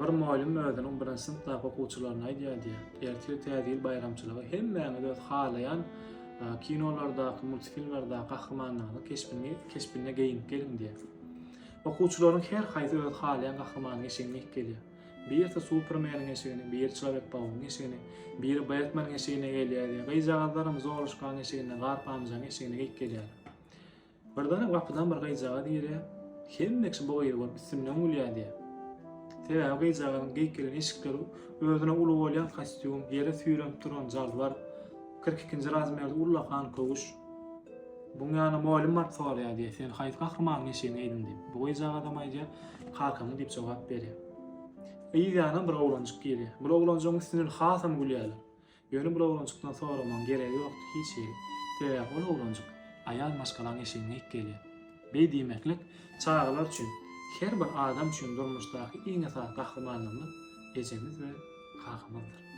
Bir mugallym özüniň birinji synpdaky okuwçylaryna aýdýar diýýär, Ertir Täze ýyl baýramçylygy, hemmäňiz öz halaýan kinolardaky, multfilmlerdäki gahrymanlaryňyzyň keşbini, keşbinde geýinip geliň diýýär. Okuwçylaryň her haýsy öz halaýan gahrymanyň eşigini geýip gelýär. Birisi Supermeniň eşigini, biri Çlowek-Paugyň eşigini, biri Betmeniň eşigine gelýär diýýär. Gyzjagazlaram Zoluşkanyň eşiginde, Garpamyjagyň eşigini geýip gelýärler. Birdenem gapydan bir gyzjagaz girýär. Hemme kişi bu gyzy görüp üstünden gülýär diýýär. Sebäbi gyzjagazyň geýip gelen eşikleri özüne uly bolýan kostýum, ýere süýrenip duran jalbar, 42-nji razmerde ullakan köwüş. Buň ýanyna mugallym baryp soraýar diýýär, sen haýsy gahrymanyň eşigini geýdiň diýip. Bu gyzjagazam aýdýar, kakamyň diýip jogap berýär. Yz ýanyndan bir oglanjyk girýär. Bul oglanjygyň üstünden hasam gülýärler. Ýöne bul oglanjykdan soramagyň geregi ýokdy hiç hili. Sebäbi ol oglanjyk aýal maşgalaň eşigine geýip gelýär. Beý diýmeklik çagalar üçin, her bir adam üçin durmuşdaky iň esasy gahrymanlarymyz ejemiz we kakamyzdyr.